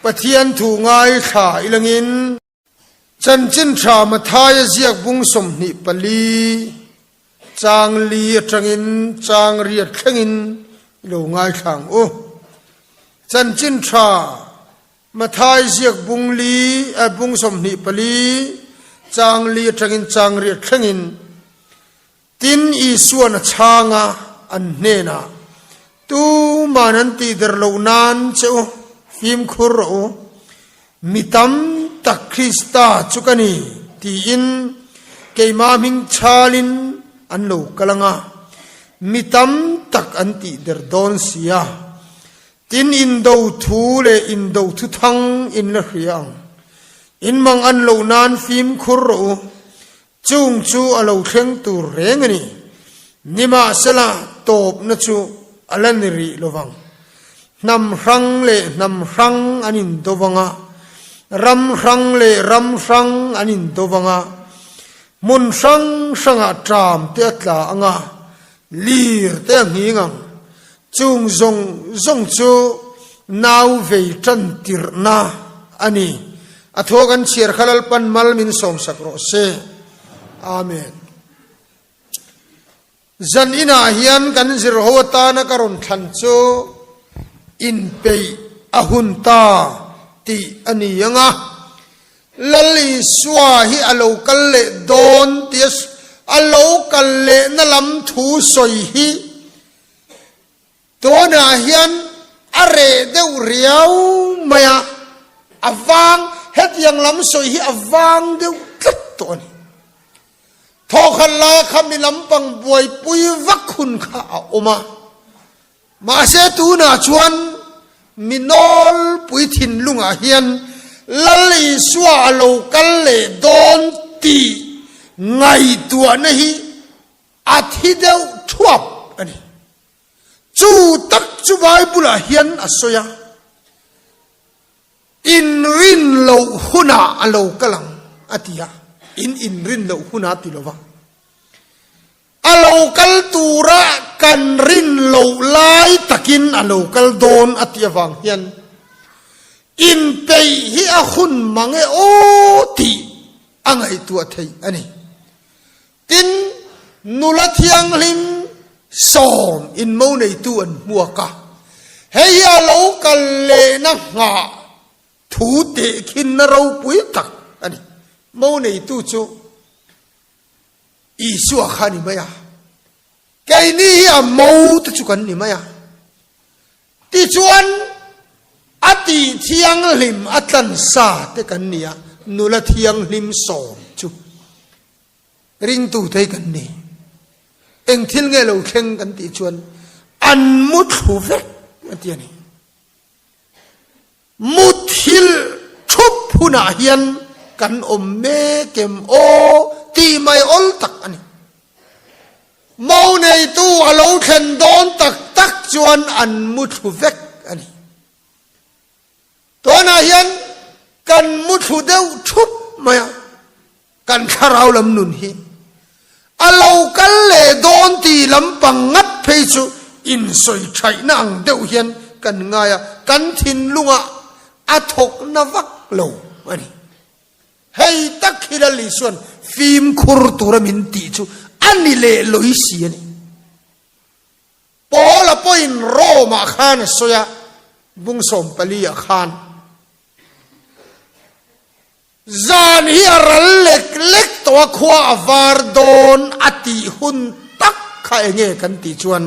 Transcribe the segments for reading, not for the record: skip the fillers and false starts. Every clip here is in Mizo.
Pathian thu ngaithla ilangin. Chanchin tha Mathaia ziak bung 24 chang li atangin chang riat thlengin i lo ngaithla ang u. Chanchin tha Mathai ziak bung li bung 24 chang li atangin chang riat thlengin Tin, Isua'n a chhang a, an hnenah, Tuman an tihder loh nan che u, fimkhur rawh u. Mi tam tak Krista chu ka ni, tiin keimah hming chhalin an lo kal ang a, mi tam tak an tihder dawn si a. Tin, indo thu leh indo thuthang in la hria ang. In mang an loh nan fimkhur rawh u. Chung chu a lo thleng tur reng a ni. Nimahsela, tawpna chu a la ni rih lo vang. Hnam hrang leh hnam hrang an indo vang a, ram hrang leh ram hrang an indo vang a, hmun hrang hrangah ṭam te a tla ang a, lir te a nghing ang. Chung zawng zawng chu nau vei ṭan tirhna a ni. A thaw kan chhiar kha Lalpan mal min sawmsak rawh se. Amen. Zan inah hian kan zirho atana ka rawn thlan chu inpeih a hun ta tih a ni ang a. Lal Isua hi a lo kal leh dawn tia a lo kal lehna lam thu sawi hi Tunah hian a reh deuh riau mai a, a vang, hetiang lam sawi hi a vang deuh tlat tawh a ni. Thawkhat laia kha mi lampang buaipui vak hun kha a awm a, mahse tunah chuan mi nawlpui thinlungah hian Lal Isua a lo kal leh dawn tih ngaihtuahna hi A thi deuh thuap a ni. Chu tak chu Bible-ah hian a sawi a, Inrin loh hunah a lo kal ang a ti a, in inrin loh hunah ti lo va. A lo kal tura kan rin loh lai takin a lo kal dawn a tih avang hian inpeih hi a hun mang e aw tih a ngaihtuah theih a ni. Tin, nula thianghlim sawm in mo neitu an hmuak a, hei hi a lo kal lehna nghah thu tehkhinna ropui tak a ni. Mo neitu chu Isua kha a ni mai a, keini hi a mo te chu kan ni mai a. Tichuan, a tih thianghlim a tlansa te kan ni a, nula thianghlim sawm chu. Ringtu thei kan ni. Eng thil nge lo thleng kan tih chuan an mu thlu vek a ti a ni. Muthilh thup hunah hian kan awm mek em aw tih mai awl tak a ni. Mo neitu a lo thlen dawn tak tak chuan an mu thlu vek a ni. Tunah hian kan mu thlu deuh thup mai a. Kan thlarau lam nun hi a lo kal leh dawn tih lampang ngat phei chu insawi thaihna ang deuh hian kan ngai a, kan thinlungah a thawkna vak lo a ni. Hei tak hi Lal Isua'n fimkhur tura min tih chu a ni leh lawi si a ni. Paula pawhin Rome-ah khan a sawi a, bung 14-ah khan. Zan hi a ral lek lek tawh a, khua a var dawn a tih hun tak kha enge kan tih chuan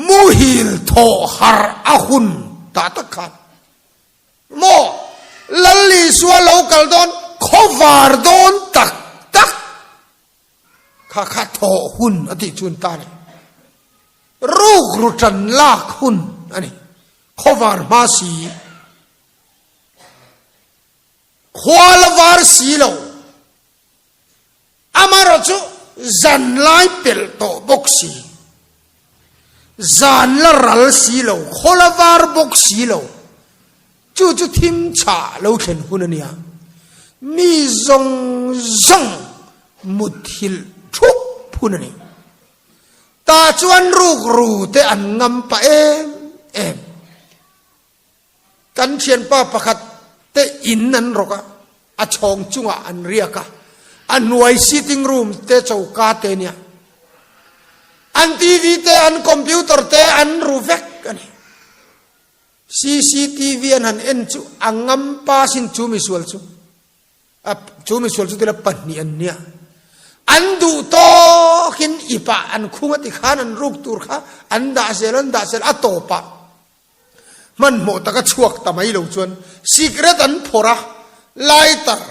muhil thawh harh a hun tah tak khan maw Lal Isua lo kal dawn khaw var dawn tak tak kha kha thawh hun a tih chuan ta a ni. Rukru tan lak hun a ni. Khaw var hma si. Khua la var si lo. Amaherawh chu zan lai pelh tawh bawk si, zan la ral si lo, khaw la var bawk si lo, chu chu thim chhah lo thlen hun a nia. Mi zawng zawng muthilh thup hun a ni. Tah chuan rukru te an ngam pah em em. Kan thianpa pakhat. Te in an rawk a, a chhawng chungah an riak a, a hnuai sitting room te choka te nia. An TV te an computer te an ru vek a ni. CCTV an han en chu a ngam pasin chu misual chu a chu misual chu tila pahnih an nia. An duh tawkin ipah an khung a tikhan an ruk tur kha an dah zel an dah zel a tawpah Hmanhmawh taka chhuak ta mai lo chuan sikret an phawrh a, lighter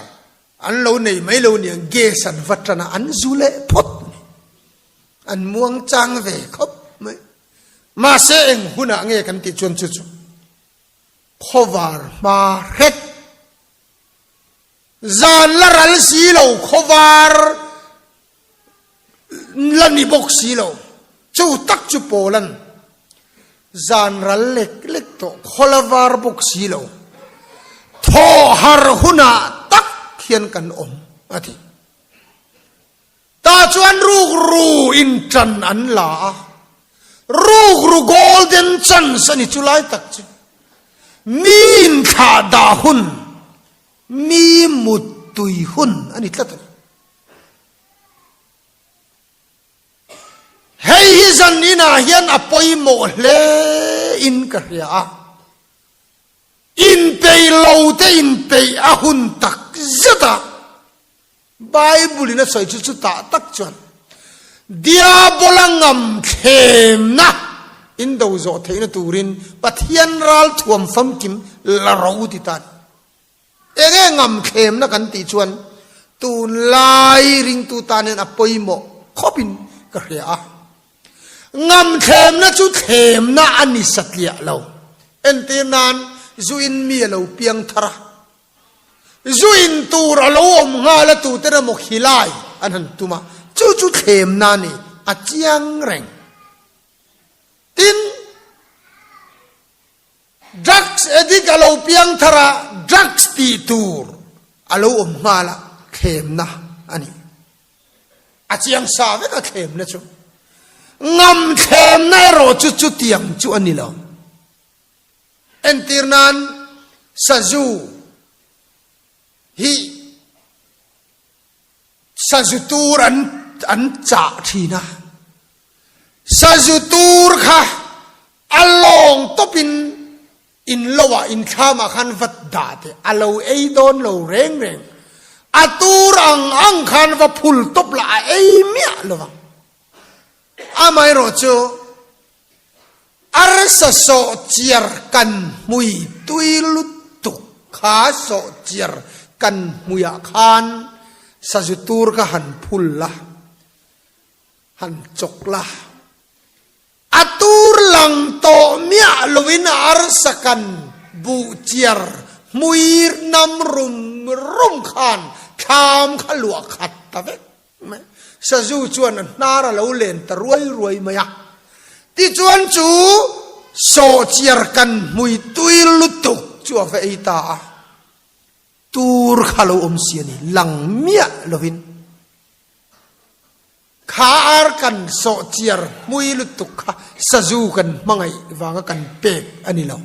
an lo nei mai lo niang gas an va tan a, an zu leh phawt a ni. An muang chang ve khawp mai. Mahse eng hunah nge kan tih chuan chu chu khawvar hma hret, zan la ral si lo khawvar la ni bawk si lo. Chu tak chu Paula'n zan ral lek lek tawh khawla var bawk si lo. Thawh har hunah tak hian kan awm a ti. Tah chuan rukru in ṭan an la a, rukru golden chance a ni chu lai tak chu. Mi inthlah dah hun, mi muttui hun a ni tlat a ni. Hei hi zan inah hian a pawimawh hle in ka hria a, inpeih lo te inpeih a hun tak zet a, Bible in a sawi chu chutah tak chuan Diabola ngam thlemna in do zawh theihna turin Pathian ral thuam famkim la ro ti tan. Enge ngam thlemna kan tih chuan tunlai ringtu tan hian a pawimawh khawpin ka hria a. Ngam thlemna chu thlemna a ni satliah lo. Entir nan zu in mi a lo piang thar a, zu in tur a lo awm nghal a tute emaw khilai an han tum a, chu chu thlemna a ni, a chiang reng. Tin. Drugs addict a lo piang thar a, drugs tih tur a lo awm nghal a, thlemna a ni. A chiang sa vek a thlemna chu. Ngam thlemna erawh chu chutiang chu a ni lo. Entir nan sazu hi Sazu tur an an chah thin a, sazu tur kha a lawng tawpin in lo ah in thlam ah khan va dah teh, a lo ei dawn lo reng reng, a tur ang ang khan va phul tawp lah a ei miah lo vang. Amaherawhchu Arsa sawhchiar kan hmui tui lutuk kha sawhchiar kan hmuiah khan sazu tur kha han phul la, han chawk la. A tur lang tawh miah loin arsa kan buhchiar hmui nam rum rum khan thlam kha luah khat ta vek. Sazu chuan a hnar a lo len ta ruai ruai mai a. Tichuan chu sawhchiar kan hmui tui lutuk chu a va ei ta a. Tur kha lo awm si a ni, lang miah lovin. Kha ar kan sawhchiar hmui lutuk kha sazu kan hmangaih vanga kan pek a ni lo.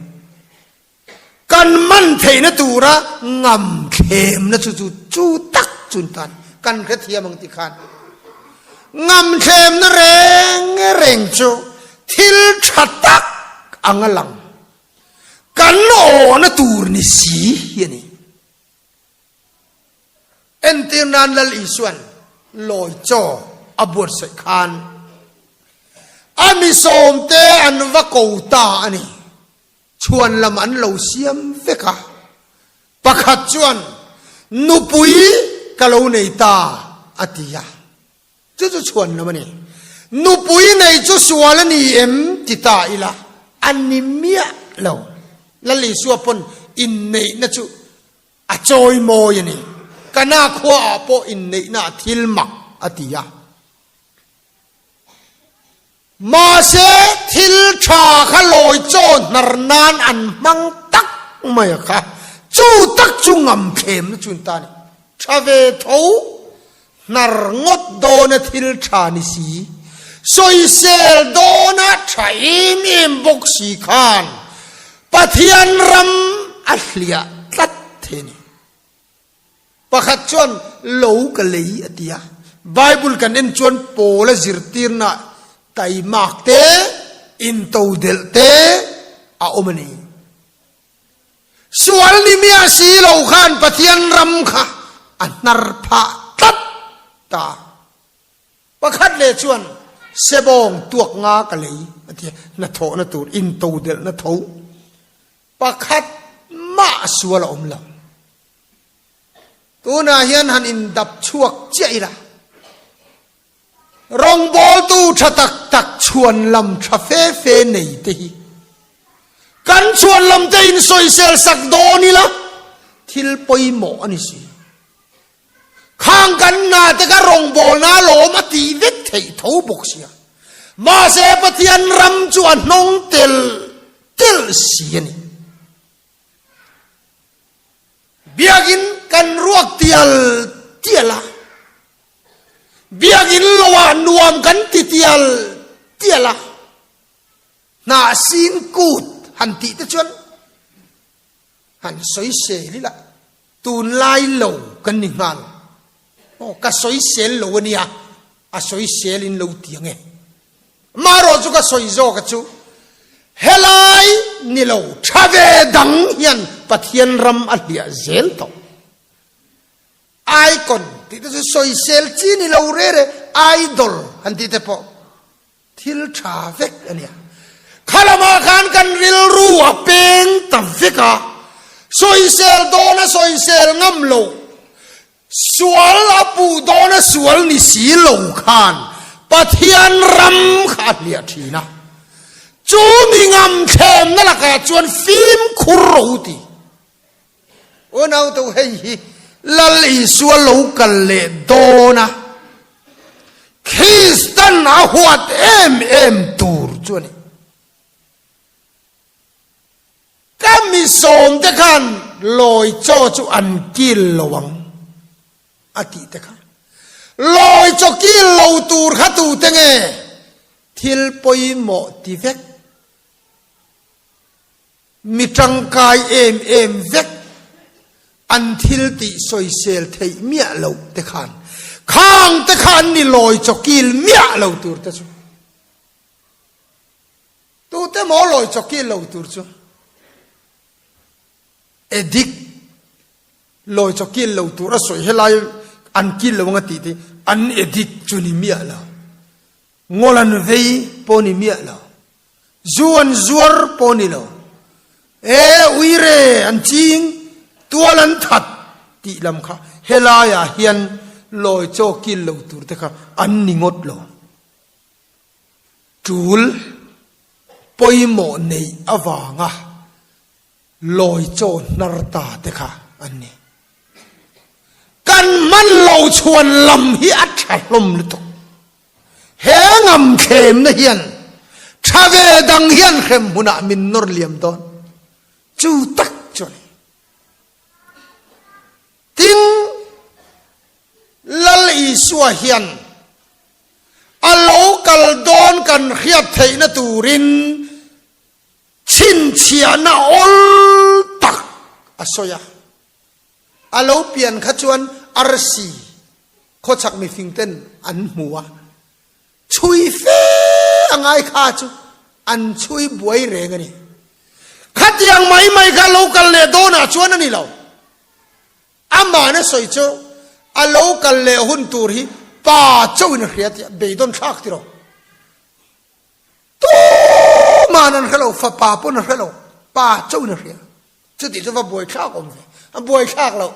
Kan man theihna tura ngam thlemna chu chu chu tak chun tan kan hrethiam ang ti khan ngam thlemna reng reng chu thil tha tak anga lang kan awhna tur ni si hi a ni. Entir nan Lal Isuan lawi chaw a buatsaih khan a mi sawmte an va ko ta a ni. Chhuan lam an lo siam vek a, pakhat chuan nupui ka lo nei ta a ti a, chu chu chhuan lam a ni. Nupui nei chu sual a ni em ti ta ila a ni miah lo. Lal Isua pawn inneihna chu a chawi mawi a ni. Kana khuaah pawh inneihna a thil mak a ti a. Mahse, thil tha kha lawi chaw hnar nan an hmang tak mai a kha. Chu tak chu ngam thlemna chu an ta a ni. Tha ve tho, hnar ngawt dawna thil tha ni si, sawisel dawna tha em em bawk si khan Pathian ram a hliah tlat. thei a ni. Pakhat chuan lo ka lei a ti a. Bible kan en chuan Paula zirtirna taimak te, intodelh te a awm a ni. Sual ni miah si lo khan Pathian ram kha a hnar phah tlat ta. Pakhat leh chuan sebawng tuak nga ka lei a ti a, hnathawhna tur intodelhna tho Pakhat mah sual a awm lo. Tunah hian han indap chhuak chiah ila, rawngbawltu tha tak tak chhuan lam tha fe fe nei te hi kan chhuan lam te insawisel sak dawn ila thil pawimawh a ni si. Khang kan hna te kha rawngbawlna alawm a tih vek theih tho bawk sia. Mahse Pathian ram chu a hnawng tel tel si a ni. Biakinn kan ruak tial tial a, biakinn loah nuam kan ti tial tial a, hnah sin kut han tih te chuan Han sawisel ila, tunlai lo kan ni nghal. Aw, ka sawisel lo a nia, a sawisel in lo ti ang e. Amaherawh chu ka sawi zawk a chu, helai ni lo tha ve dang hian Pathian ram a hliah zel tawh. Icon tih te chu sawisel chi ni lo re re, idol han tih te pawh. Thil tha vek a nia. Kha lamah khan kan rilru a peng ta vek a, sawisel dawn a sawisel ngam lo, sual a puh dawn a sual ni si lo khan Pathian ram kha a hliah thin a. Chu mi ngam thlemna lakah chuan fimkhur ro ti. Unautu hei hi Lal Isua lo kal leh dawn a, Kristan a huat em em tur chu a ni. Ka mi sawmte khan lawi chaw chu an kil lo ang a tih te kha. Lawi chaw kil lo tur kha tute nge thil pawimawh ti vek? Mi tangkai em em vek an thil tih sawisel theih miah loh te khan khang te kha an ni lawi chawkil miah lo tur te chu tute maw lawi chawkil lo tur chu addict lawi chawkil lo tur a sawi helai an kil lo anga tih te an addict chu ni miah lo. Ngawl an vei pawh ni miah lo, zu an zuar pawh ni lo, e uire an ching, tual an that tih lam kha helaiah hian lawi chaw kil lo tur te kha an ni ngawt lo. Tul pawimawh neih avanga Lawi chaw hnar ta te kha an ni. Kan hman lo chhuan lam hi a tha hlawm lutuk. He ngam thlemna hian tha ve dang hian hrem hmunah min nawr liam dawn. Chu tak chu a ni. Tin, Lal Isua hian a lo kal dawn kan hriat theihna turin Chhinchhiahna awl tak a sawi a. A lo pian kha chuan arsi khawchhak mifing ten an hmu a, chhui fe a ngai kha chu an chhui buai reng a ni. Khatiang mai mai kha lo kal leh dawnah chuan a ni lo. Amahna sawi chu a lo kal leh hun tur hi pa chauhin a hria tih a beidawn thlak tiraw. Tuman an hre lo, fapa pawn a hre lo, pa chauhin a hria. Chutih chu va buaithlak awm ve, a buaithlak loh.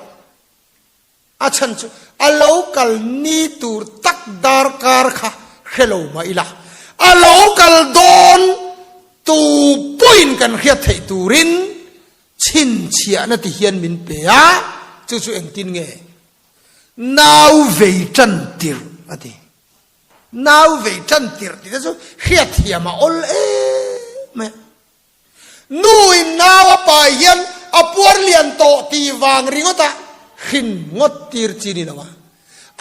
A chhan chu a lo kal ni tur tak darkar kha hre lo mah ila, a lo kal dawn tu pawhin kan hriat theih turin chhinchhiahna ti hian min pe a, chu chu engtin nge? Nau vei tan tirh a ti. Nau vei tan tirh tih te chu hriatthiam a awl em mai a. Nu in nau a pai hian a puar lian tawh tih vang ringawt a hrin ngawt tir chi ni lo a.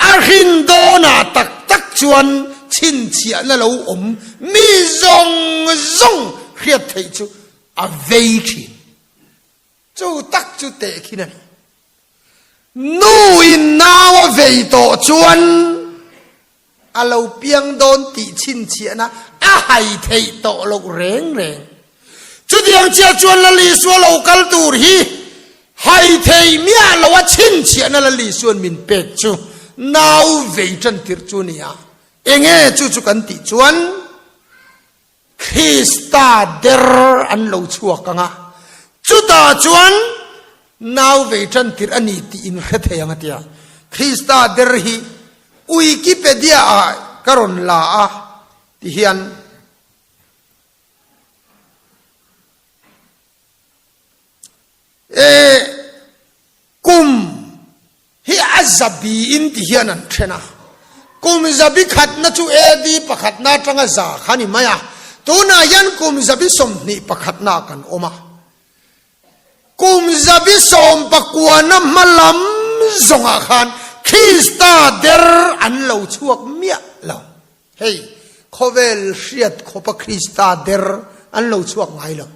A hrin dawnah tak tak chuan chhinchhiahna lo awm mi zawng zawng hriat theih chu a vei thin. Chu tak chu tehkhin a ni. Nu in nau a vei tawh chuan a lo piang dawn tih chhinchhiahna a hai theih tawh loh reng reng. Chutiang chiah chuan Lal Isua lo kal tur hi hai thei miah lo a chhinchhiahna Lal Isua'n min pek chu nau vei tan tirh chu a ni a. Enge chu chu kan tih chuan Krista der an lo chhuak ang a, chutah chuan nau vei tan tirh a ni tih in hre thei ang a ti a. Krista der hi Wikipedia ah ka rawn la a ti hian. E kum hi a zabi in ti hian an then a, kum zabi khatna chu AD pakhatna atanga za kha ni mai a, tunah hian kum zabi 21 pakhatna kan awm a, kum zabi sawm pakuana hma lam zawngah khan Krista der an lo chhuak miah lo. Hei, khawvel hriat khawpa Krista der an lo chhuak ngai lo.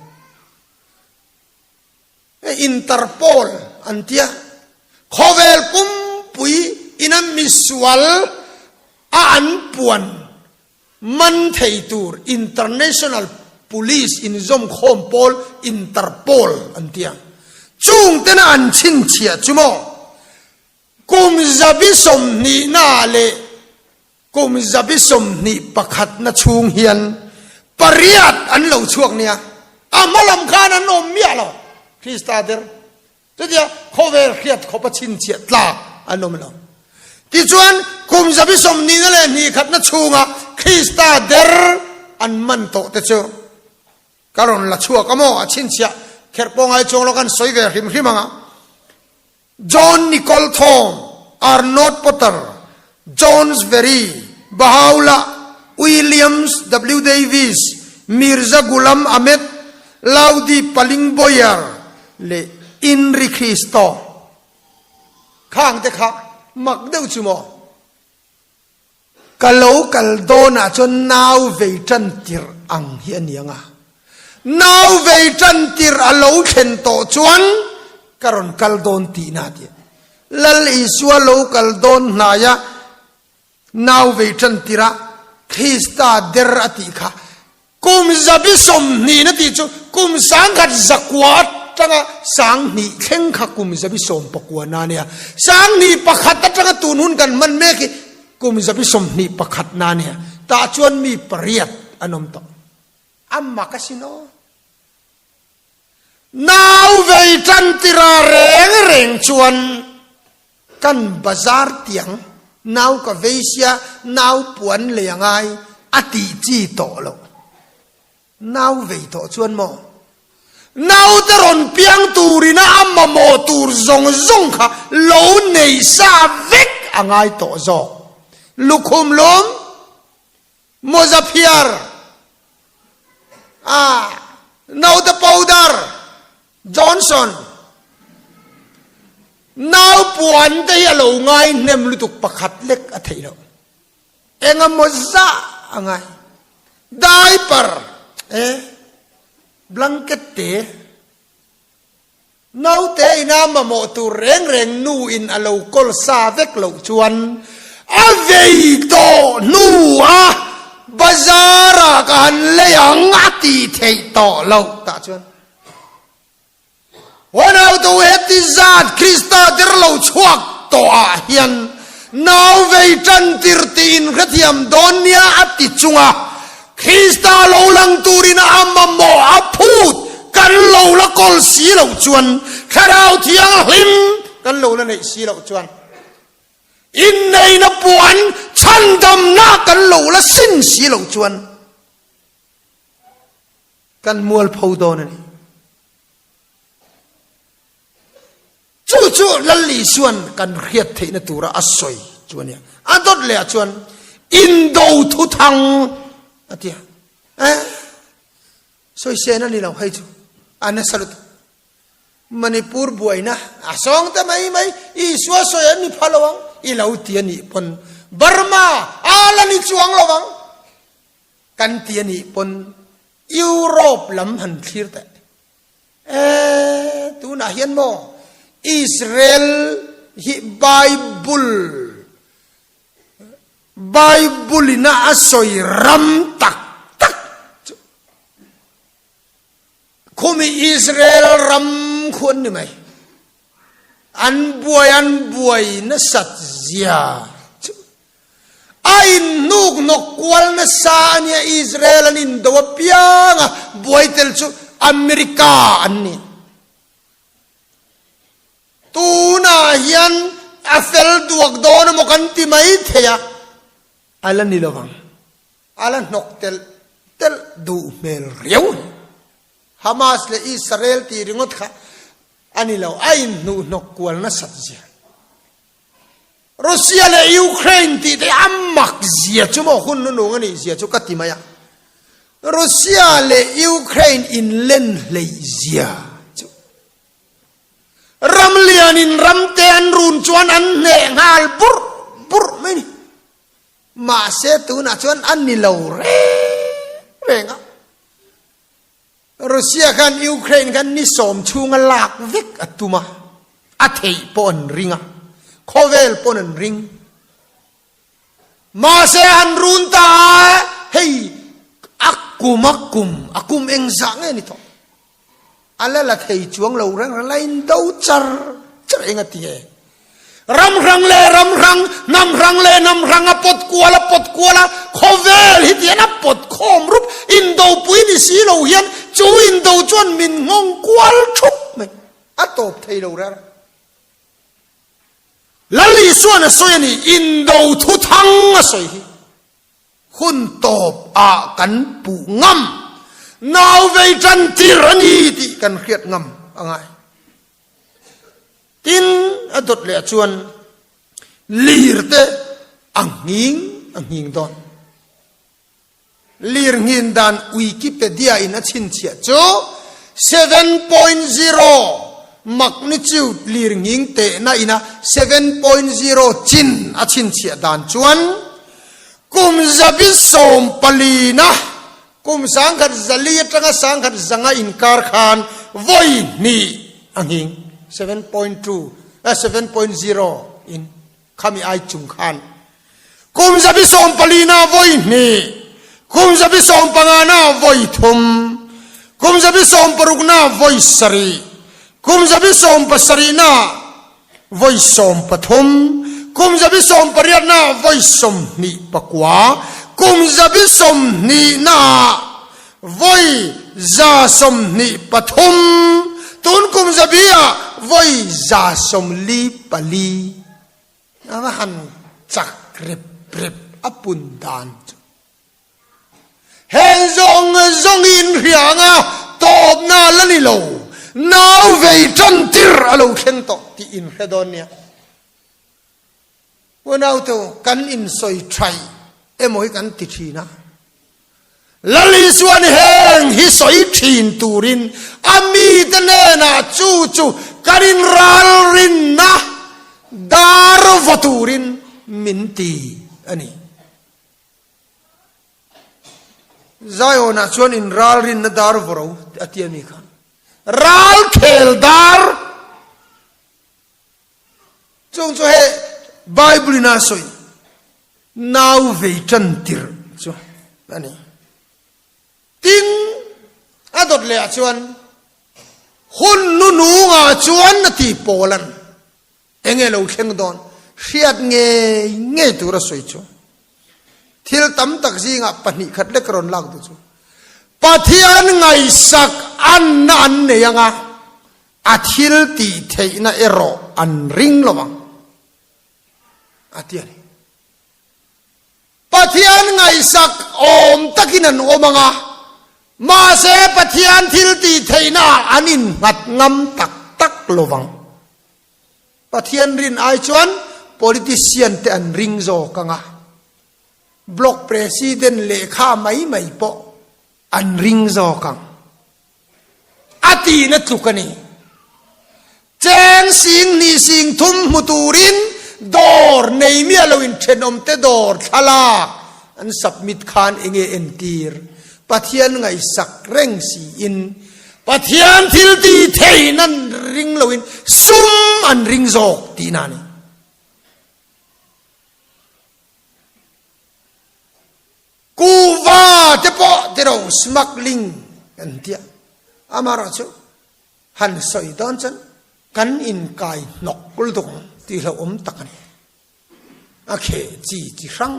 Interpol an tia, khawvel pumpui ina misual a an puan man thei tur International Police inzawmkhawm pawl Interpol an tia. Chung tena an chhinchhiah chu maw? Kum zabi 20 na leh Kum zabi 21 na chhung hian pariat an lo chhuak nia, a hma lam khan an awm miah lo. Krista der chutia khawvel hriat khawpa chhinchhiah tlak an awm lo. Tichuan, kum zabi 21 na leh hnih khatna chhunga Krista der an man tawh te chu ka rawn la chhuak a maw? A chhinchhiah kherh pawh ngai chuang lo, kan sawi ve hrim hrim ang a. John Nicol Thom, Arnold Potter, Jones Very, Baha'u'llah, Williams W. Davies, Mirza Ghulam Ahmed, Laudi Paling Boyer leh Inri Christo. Khang te kha mak deuh chu maw? Ka lo kal dawnah chuan nau vei tan tirh ang hi a ni ang a, nau vei tan tirh a lo thlen tawh chuan ka rawn kal dawn tihna a ti a. Lal Isua lo kal dawn hnaia nau vei tan tirh a Krista der a tih kha Kum zabi 20 na tih chu kum 1000 zakua atanga 2000 thleng kha kum zabi 19 na a nia. 21 atanga tun hun kan hman mek hi kum zabi 21 na a nia. Tah chuan mi pariat an awm tawh. A mak asin aw. Nau vei tan tira reng reng chuan kan bazar tiang nau ka vei sia nau puan lei a ngai a tih chi tawh loh. Nau vei tawh chuan maw? Naute rawn piang turina a mamawh tur zawng zawng kha lo nei sa vek a ngai tawh zawk. Lukhum lum. Mawza phiar a naute powder Johnson nau puan te hi a lo ngai hnem lutuk pakhat lek a theih loh enga mawza a ngai diaper e blanket te Naute ina mamawh tur reng reng nu in a lo kawl sa vek loh chuan a vei tawh hnu a bazar ah ka han lei ang a tih theih tawh loh tah chuan Huanautu heti zat Krista der lo chhuak tawh ah hian nau vei tan tir tih in hrethiam dawn nia a ti chung a Krista lo lang turin a mamawh a phut kan lo la kawl si loh chuan, Thlarau Thianghlim kan lo la neih si loh chuan, inneihna puan chhandamna kan lo la sin si loh chuan kan mualpho dawn a ni. Chu chu Lal Isua'n kan hriat theihna tura a sawi chu a nia. A dawt lehah chuan indo thuthang a ti a. Eh, sawisên a ni lo hei chu, a nasa lutuk. Manipur buaina a sawng ta mai mai, Isua sawi an ni pha lo ang, i lo ti a nih pawn Burma a la ni chuang lo ang kan ti a nih pawn Europe lam han thlir teh. E, tunah hian maw Israel. hi Bible Bible ina a sawi ram tak tak chu khumi Israel ram khu an ni mai. An buai an buai nasat zia chu a inhnuk hnawk kual nasa a nia Israel an indo apiang a buai tel chu America an ni. Tunah hian a fel duak dawn emaw kan ti mai thei a, a la ni lovang. A la hnawk telh telh duh hmel riau a ni. Hamas leh Israel tih ringawt kha a ni lo, a inhnuh hnawk kual nasat zia. Russia leh Ukraine tih te a mak zia chu maw hun nunung a nih zia chu ka ti mai a. Russia leh Ukraine inlen hleih zia chu ram lianin ramte an run chuan an hneh nghal burh burh mai ni. Mahse tunah chuan a ni lo reng reng a. Russia khan Ukraine khan ni sawm chhunga lak vek a tum a, a theih pawh an ring a, khawvel pawn an ring. Mahse han run ta a, hei a kum a kum, a kum engzah nge ni tawh? A la la thei chuang lo reng reng, la indo char char eng a ti nge? Ram hrang leh ram hrang, hnam hrang leh hnam hrang a pawt kual a pawt kual a, khawvel hi tihian a pawt khawm rup, indopui ni si lo hian chu indo chuan min nghawng kual thup mai, a tawp thei lo reng. Lal Isuan a sawi a ni, indo thuthang a sawi hi. Hun tawp ah kan puh ngam, nau vei tan tir a ni tih kan hriat ngam a ngai. Tin, a dawt leh chuan lir te a nghing a nghing dawn. Lir nghin dan Wikipedia in a chhinchhiah chu 7.0 magnitude lir nghing tehna ina 7.0 chin a chhinchhiah dan chuan kum zabi sawm palina kum 1004 atanga 1100 inkar khan vawi hnih a nghing 7.2 7.0 in Khami ai chung khan kum 14 na vawi hnih, kum 15 na vawi thum, kum 16 na vawi sarih, kum 17 na vawi 13, kum 18 na vawi 29, kum 20 na vawi 123, tun kum zabi ah vawi 144. A va han chak rep rep a pun dan chu. Heng zawng zawng in hrianga tawpna la ni lo, nau vei tan tir a lo thleng tawh tih in hre dawn nia. Unaute kan insawi thaih emaw hi kan ti thin a. Lal Isuan heng hi sawi thin turin a mite hnenah chu chu kan inralrinna dar va turin min ti a ni. Zionah chuan inralrinna dar vawro a ti a mi kha. Ralkhel dar Chung chu he Bible in a sawi nau vei tan tir chu a ni. Tin, a dawt leh ah chuan hun nunung ah chuan a ti pawl an enge lo thleng dawn hriat ngei ngei tur a sawi chu thil tam tak zingah pahnih khat lek a rawn lak duh chu Pathian ngaihsak anna an nei anga A thil tih theihna erawh an ring lo ang, a ti a ni. Pathian ngaihsak awm takin an awm ang a, mahse Pathian thil tih theihnaah an innghat ngam tak tak lo vang. Pathian rin ai chuan politician te an ring zawk ang a, block president lehkha mai mai pawh an ring zawk ang. A tihna tluk a ni. Cheng sing hnih sing thum hmu turin dawr nei miah loin thenawmte dawr thlalak an submit khan enge entir? Pathian ngaihsak reng siin. Pathian thil ti thei nan ring loin sum an ring zawk tihna a ni. Kuhva te pawh tiro smuggling an tia. Amaherawhchu han sawi dawn chuan kan inkai hnawk lutuk ang tih hlauhawm tak a ni. A kheh chi chi hrang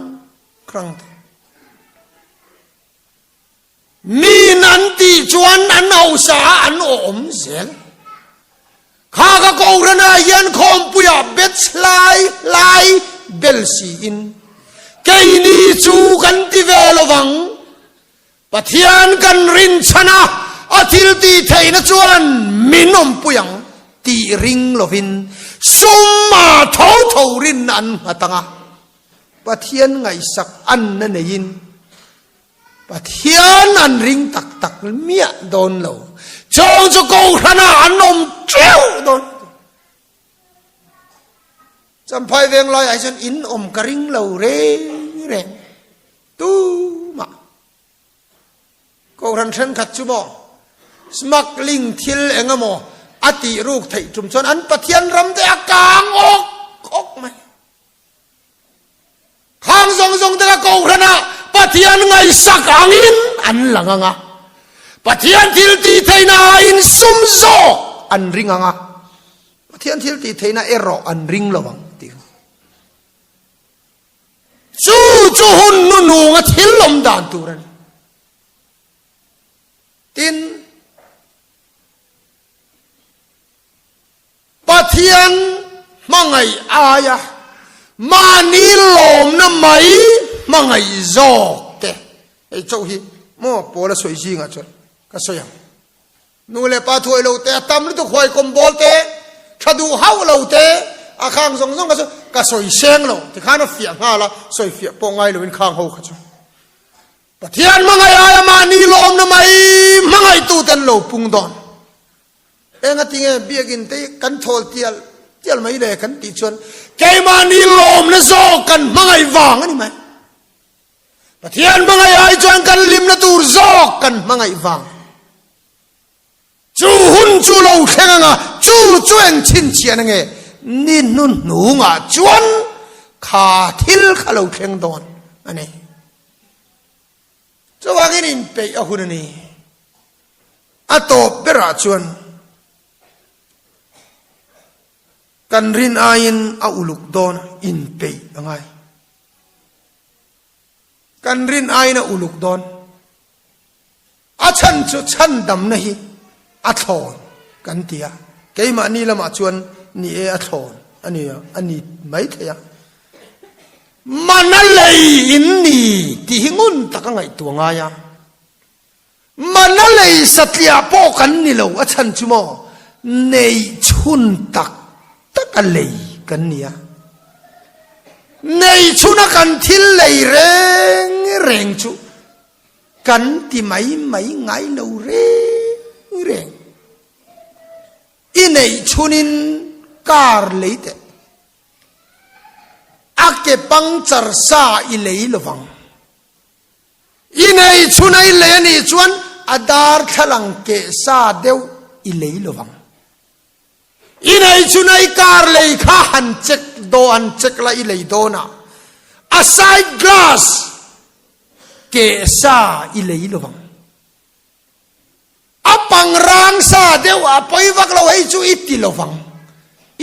hrang te. Min an tih chuan an hausa a an awm zel. Kha ka Kohhranah hian khawmpuiah batch hlai hlai bel siin keini chu kan ti ve lovang. Pathian kan rinchhan a, a thil tih theihna chuan min awmpui ang tih ring lovin sum-a tho tho rinna an nghat ang a, Pathian ngaihsak anna neiin Pathian an ring tak tak miah dawn lo. Chawng chu Kohhranah an awm teuh dawn. Champhai veng laiah hi chuan in awm ka ring lo reng reng. Tumah. Kohhran thenkhat chu maw smuggling thil eng emaw a tih ruk theih tum chuan an Pathian ram te a kang awk awk mai. Khang zawng zawng te kha Kohhranah Pathian ngaihsak angin an lang ang a, Pathian thil tih theihna aiin sum zawk an ring ang a, Pathian thil tih theihna erawh an ring lo ang tih kha. Chu chu hun hnuhnunga thil awm dan tur a ni. Tin, Pathian hmangaih aia mahni lawmna mai hmangaih zawk te hei chauh hi maw Paul a sawi zingah chuan ka sawi ang. Nu leh pa thuai lo te, a tam lutuk huaikawm bawl te, tha duh hauh lo te, a khang zawng zawng kha chu ka sawi seng lo tikhan a fiah nghal a, sawi fiah pawh ngai loin khang ho kha chu Pathian hmangaih aia mahni lawmna mai hmangaihtu te an lo pung dawn. Engatinge biakinn te hi kan thawl tial tial mai le kan tih chuan keimahni lawmna zawk kan hmangaih vang a ni mai. Pathian hmangaih ai chuan kan hlimna tur zawk kan hmangaih vang. Chu hun chu lo thleng anga chu chu eng chhinchhiah na nge ni hnuhnungah chuan kha thil kha lo thleng dawn a ni. Chuvangin inpeih a hun a ni. A tawp berah chuan kan rin aiin a uluk dawn a, inpeih a ngai. Kan rin aiin a uluk dawn. A chhan chu chhandamna hi a thlawn kan ti a, keimahni lamah chuan ni e a thlawn a ni a ni mai thei a. Mana lei in ni tih hi ngun taka ngaihtuah ngai a. Mana lei satliah pawh kan ni lo a chhan chu maw neih chhun tak tak a lei kan ni a. Neih chhuna kan thil lei reng reng chu kan ti mai mai ngai lo reng reng. I neih chhunin car lei teh. A ke puncture sa i lei lovang. I nei chhun a i lei a nih chuan a darthlalang keh sa deuh i lei lovang. I nei chhun a i car lei kha han check daw han check la i lei dawn a, a side glass keh sa i lei lovang. A pangrang sa deuh a pawi vak lo hei chu i ti lovang.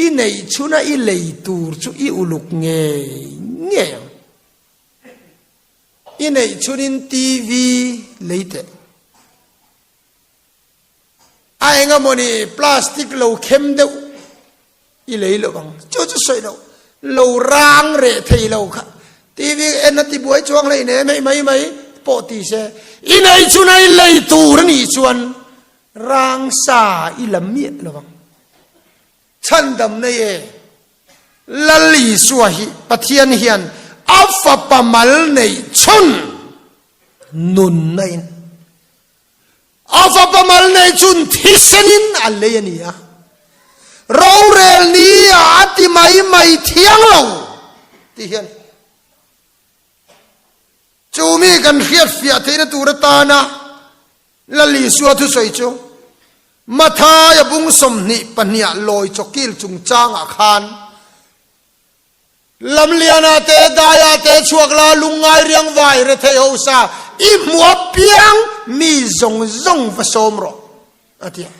I neih chhuna i lei tur chu i uluk ngei ngei ang. I neih chhunin TV lei teh. A eng emawni plastic lo khem deuh i lei lo ang. Chu chu sawi lo. Lo rang reh thei lo kha. TV en a ti buai chuang hlei nem hei mai mai pawh ti se. I nei chun a i lei tur a nih chuan rang sa i la miah lo ang. Chhandam nei e. Lal Isua hi Pathian hian a fapa mal neih chhun nunna in A fapa mal nei chun thisenin a lei a ni a, rorel ni ah a ti mai mai thiang lo tih hian chu mi kan hriatfiah theihna tur atana Lal Isua thusawi chu. Mathaia bung 22ah lawi chawkil chungchangah khan Lamliana te, Daia te chhuak la lungngai riang vai rethei hosa i hmu apiang mi zawng zawng va sawm rawh a ti a.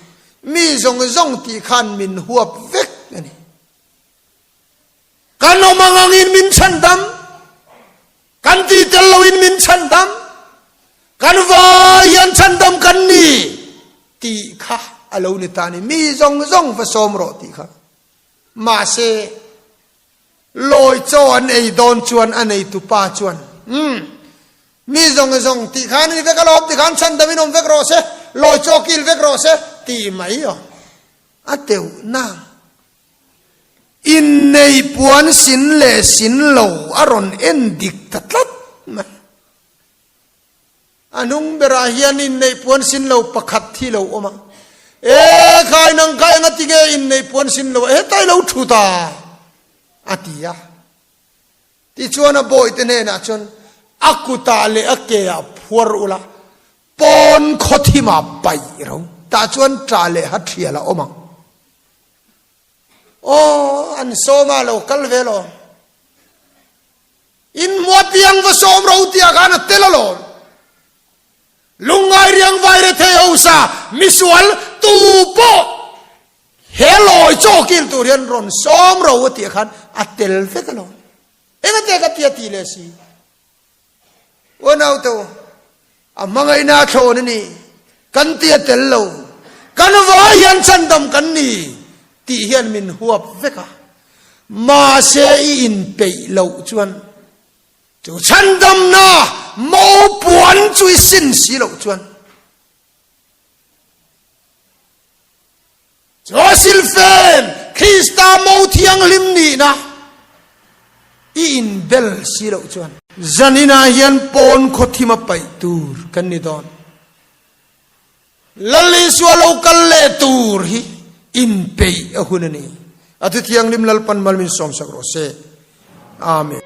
Mi zawng zawng tih khan min huap vek a ni. Kan awm ang angin min chhandam, kan tih tel loin min chhandam, kan vai hian chhandam kan ni tih kha a lo ni ta a ni. Mi zawng zawng va sawm rawh tih kha. Mahse, lawi chaw an ei dawn chuan a neitupa chuan, Umm, mi zawng zawng tih khan ni vek alawm, tikhan chhandam in awm vek rawh se, lawi chaw kil vek rawh se tih mai aw a teuh nang. Innei puan sin leh sin lo a rawn en dik ta tlat mai. A hnung berah hian innei puan sin lo pakhat hi lo awm a. E khai nang kha enga tinge innei puan sin lo a hetai lo thu ta a ti a. Tichuan a bawihte hnenah chuan a kutah leh a keah phuar ula pawn khawthimah paih ro tah chuan ṭah leh ha ṭhial a awm ang. Aw, an sawm a lo kal ve lawm. In hmua piang va sawm ro tia khan a tel alawm. Lungngai riang vai re thei hosa misual tu pawh he lawi chaw kil tur hian rawn sawm ro a tia khan a tel vek alawm. Engate ka tia ti leh si. Unau te u, a hmangaihna a thlawn a ni, kan ti a tel lo, kan vai hian chhandam kan ni tih hian min huap vek a, mahse i inpeih loh chuan chu chhandamna mopuan chu i sin si loh chuan Chu a silfen Krista mo thianghlim nihna i inbel si loh chuan. Zaninah hian pawn khawthim a paih tur kan ni dawn. Lal Isua lo kal leh tur hi inpeih a hun a ni. A thuthianghlim Lalpan mal min sawmsak rawh se. Amen.